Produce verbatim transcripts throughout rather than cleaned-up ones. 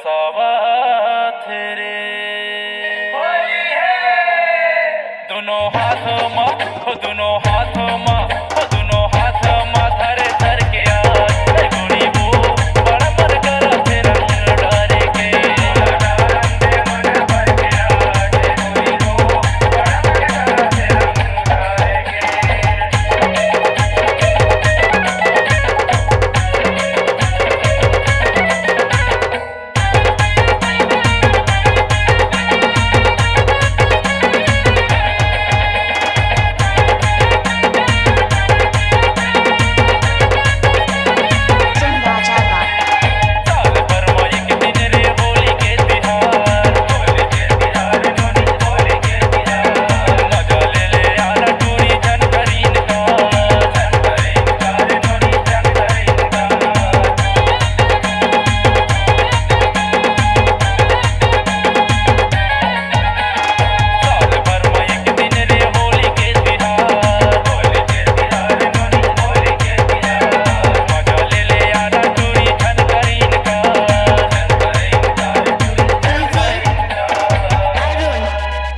सावत रे। होली है। दुनो हाथ मा, हो दुनो हाथ मा, हो दुनो हाथ मा धर धर के आ, ए गोरी वो बड़ा मन करत हे रंग डारे के।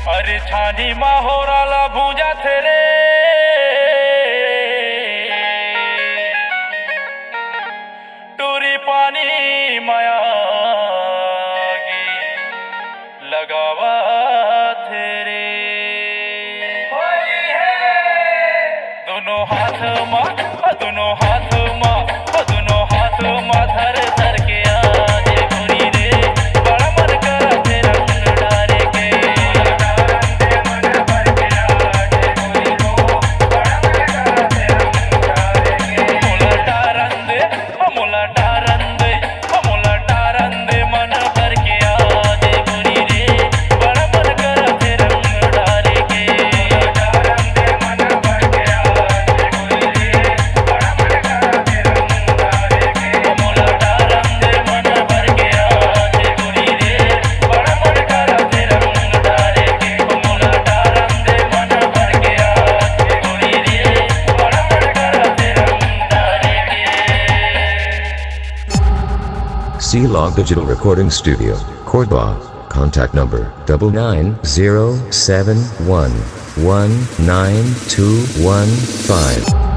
अरे छानी मा होरा ला भूंजत रे, टूरी पानी माया लगावत रे। होली है। दुनो हाथ मा, दुनो हाथ मा, दुनो हाथ मा धर धर के आ जे गोरी रे, बड़ा मन करत हे रंग डारे के। मोला डारन दे, मोला डारन दे, मोला डारन दे मन भर के आ जे गोरी रे, बड़ा मन करत हे रंग डारे के। C Log Digital Recording Studio, Cordoba. Contact number double nine zero seven one one nine two one five.